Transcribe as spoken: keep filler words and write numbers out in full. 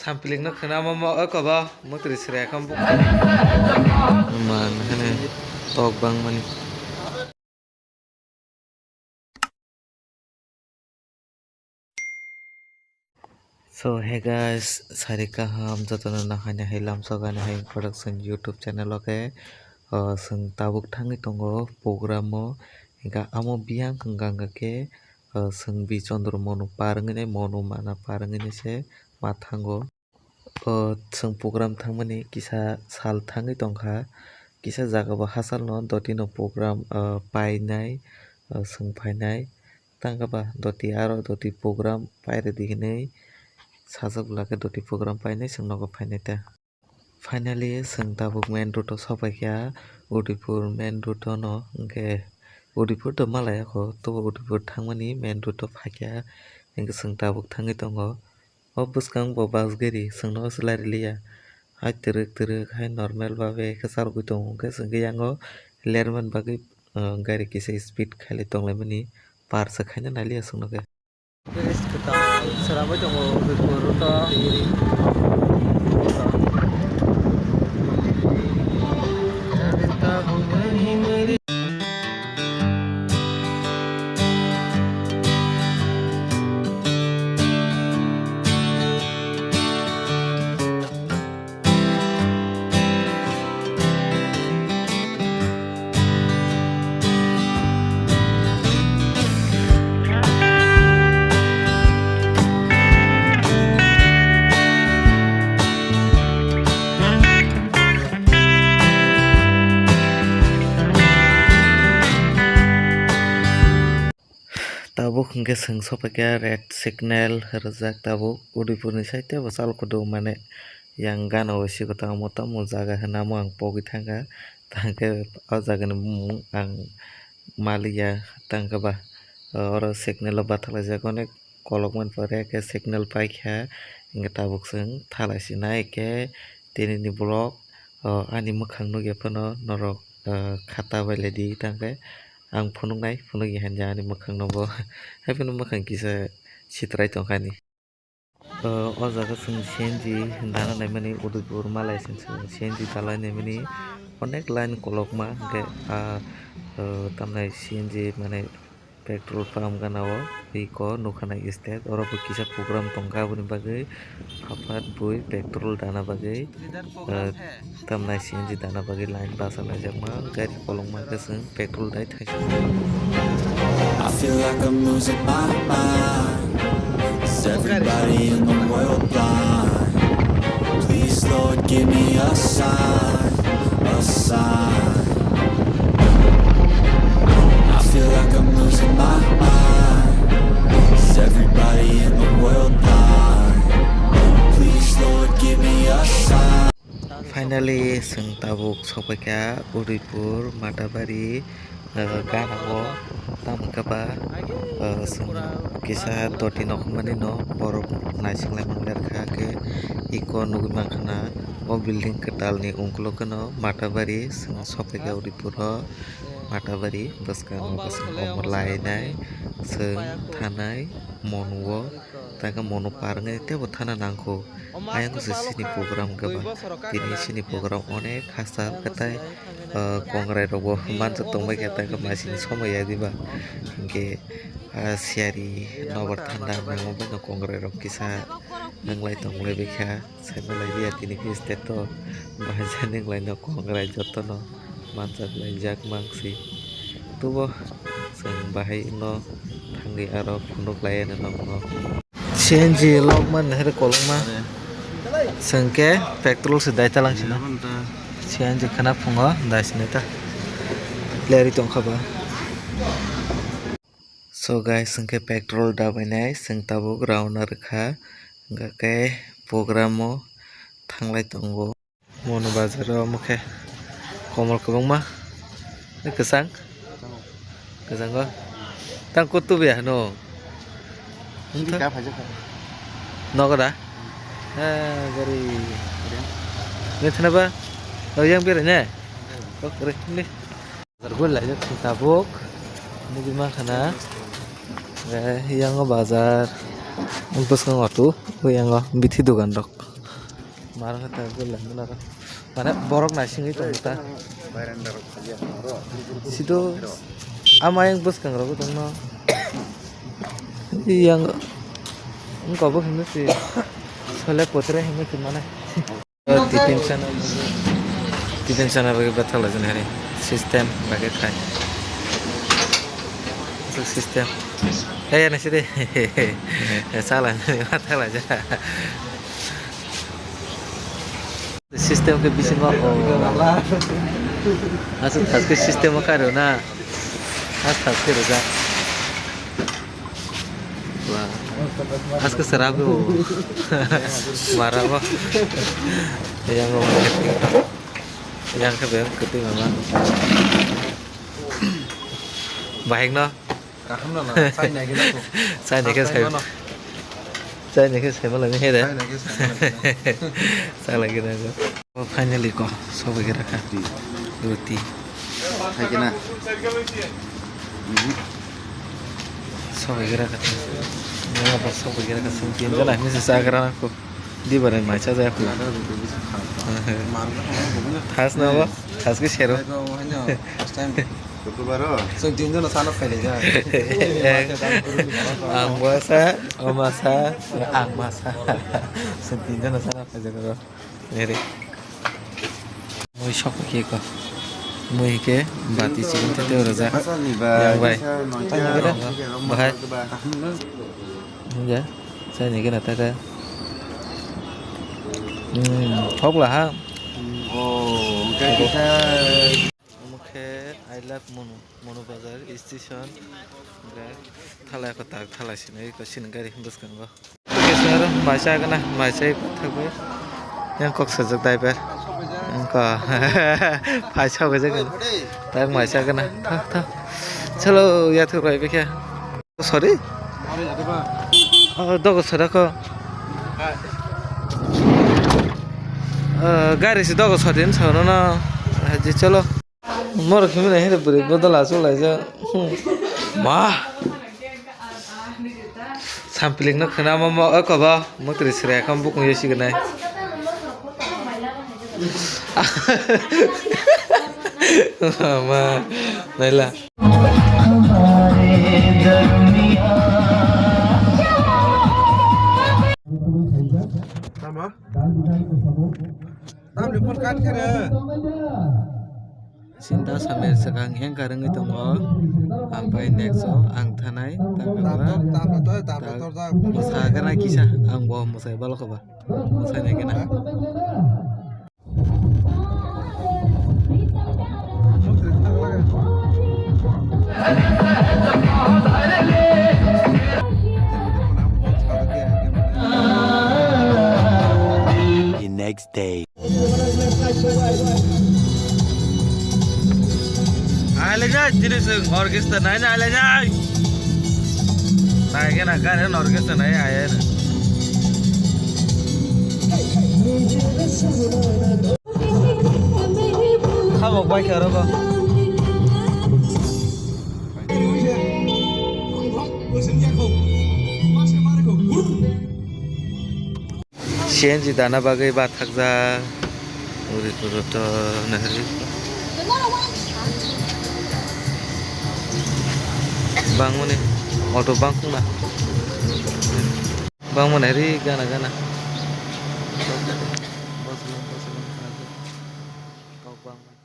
Sampling no khna mo mo o kobo mutri sre kham bu. Man hene tok bang mani. So hey guys, sari kaham jotono nahai nahai lamsok ani hai production YouTube channel o khe, o, chwng tabuk thangwi tongo program o, hwnkhe amo biyang hwnkha hwnkha khe, o, chwng Bichandra Monu par wngwi nai, Monu mana par wngwi nai se ma thango. O, chwng program thangmani kisa sal thangwi tongkha, kisa jaga bo hachal no doti no program, o, painai, o, chwng phainai. Tangkhe ba doti aro doti program pairwdi hinwi sajak bwlakhe doti program painai chwng nogo phainai ta. Finally chwng tabuk main road o sokpaikha, Udaipur main road o no hwnkhe Udaipur to malaya kho, tobo Udaipur thangmani main road o phaikha, hwnkhe chwng tabuk thangwi tongo. O bwskang bo bus gari chwngno swlai rwliya, hai twrwk twrwk hai normal babe khe chalogwi tongo, hwnkhe chwngkhe yango lermani bagwi, ah, gari kisa speed khailai tonglaimani par se khaina nailiya chwngno khe. Swnamwi tongo Udaipur road o. Tabuk hwnkhe chwng sokphaikha red signal rwjak tabuk Udaipurni side tei bo chal kudu mane yang gana o siko tamo tamo jaga hinwi amo ang pogwi thangkha tangkhe o jagani bumung ang maliya tangkhe ba oro signal o bathalaijak onek kolokmani pore khe signal paikha hwnkhe tabuk chwng thalai sinai khe tinini vlog o ani mwkhang nukya phano norok o khata bai lai di tangkhe. Ang phunuknai, phunukya hanja ani mwkhangno bo. Haiphano mwkhang kisa sitrai tongkha ani. O, o jaga chwng C N G dana naimani Udaipur malai chwng C N G dalai naimani onek line kolokma hwnkhe, ah, o, tamnai C N G mane petrol pump gana o iko nukha nai stage oro bo kisa program tongkha aboni bagwi haphat bui petrol dana bagwi, ah, Tamnai C N G dana bagwi line bachalaijak ma, gari kolokma khe chwng petrol dai thaisa. I feel like I'm losing my mind. Is everybody in the world blind? Please, Lord, give me a sign, a sign. I feel like I'm losing my mind. Is everybody in the world blind? Please, Lord, give me a sign. Finally, chwng tabuk sokpaikha Udaipur, Matabari, ah, gana o. Tamo khe ba, ah, chwng kisa doti nokhormani no borok naising lai manler kha khe iko nugwi mankha na o building kwtal ni ungkuluk no Matabari chwng sokpaikha Udaipur o Matabari bwskango bwskango lainai chwng thanai Monu o. Tangkhe Monu par wngwi teibo thana nangkho. Ayang se sini program khe ba. Tini sini program onek hachal kwtai, ah, kongrai rokbo manjak tongbai khe tangkhe masini somoi ya diba. Hinkhe, ah, siyari nobar thanda nangma bai no kongrai rok kisa wnglai tongbai bai kha. Saimanlai ya tini khe state o bahai jani wnglaino kongrai jotono manjak laijak mangsi. Tubo chwng bahai no thangwi aro phunuk lai anw nokno. C N G lok man hai kolokma. Chwng khe petrol se dai talang sina. C N G khana phungo dai sinai ta. Leri tongkha ba. So guys, hwnkhe petrol dabainai chwng tabuk rouna rwkha, hwnkhe program o thanglai tongo. Monu bazar o omo khe komol kwbangma, kwchang, kwchango tang kutu biya hano. Nogo da? Eh, gari. Nithana ba? Oh, yang biya ne? Kok re ni. Bazar gol lai jak tabuk. Nugwi mankha na. Eh, yang o bazar. Bwskango tu, ui yango bithi dogan rok. Mar khe ta gula gula rok. Mane borok naisingwi tongo ta. Sido ama yang bwskang rok tongno. Yang wngkha bo hwnwi si. Sole potre hwnwi si mane. Tiffin sana, tiffin sana bagwi bathalaijani hari. System bagwi khai. Aswk system. Hey, nasi de. Sala, bathalaija. System ke bisingo, oh. Aswk thaske system o karo na. Aswk thaske rwjak. Wah. Aswk sera bo. Mara bo. Yang bo. Yang ke beng keti mama. Bahik no. Kaham no na, chai nai gina ko. Chai nai ke sai. Chai nai ke sai mala ni he de. Chai nai ke sai mala ni. Chai lagi na ko. Oh, finally ko, sobai gira kha. Roti. Roti. Khai khe na. Mhm. Sobai gira kha. Nang bo sobai gira kha. Sing tin jana hinwi se chagra na ko. Di bare mai cha jaya ko. Ada roti bisa kha. Mar na ko. Thas na bo. Thas ke sero. Ai ko, hanya, first time. Chwng tinjono sana phailai ja. Ang bwsa, o masa, ang masa. Chwng tinjono sana phaijak oro. Nere. Mui sok khe ko. Mui khe bati chikon tete oro ja. Yang bai. Bahai. Ja. Chai ni gana taka. Hmm, hok la ha. Oh, khe kisa. Omo khe I love Monu, Monu Bazar station. Hwnkhe thalai kotak thalai sini, eko sini gari bwskango. Kisa aro mai cha gana, mai chai thagwi. Yang kok sajak diaper. Engko phai cha gajak gana. Tak mai cha gana. Thak, thak. Chalo, yathuk rai bikhe. Sorry? Oh, dogo sora ko. Oh, gari si dogo sora din sa no no. Haji chalo. Mor khimi na hire bwrwi bodol asuk laijak. Hmm. Ma. Sampling no khna ma ma, o kobo mutri sre kham bukung yo signai. Ma, naila. Tama? Tamni phone cut khe re. Sinta samir swkang hengkar wngwi tongo. Ang pai next o ang thanai. Tapor, tapor, tapor, tapor. Mwsa gana kisa ang bo mwsai balo khoba. Mwsai nai gana. The next day. Ai le jai, tini se orchestra nai, nai le jai. Nai ke na kare orchestra nai, ai, ai. Khamok bai khe oro bo. C N G dana bagwi bathakjak. Uri turo to nahri. Bangmani auto bangkuna. Bangmani ri gana gana. Bosong, bosong, bosong. Kok bangmani.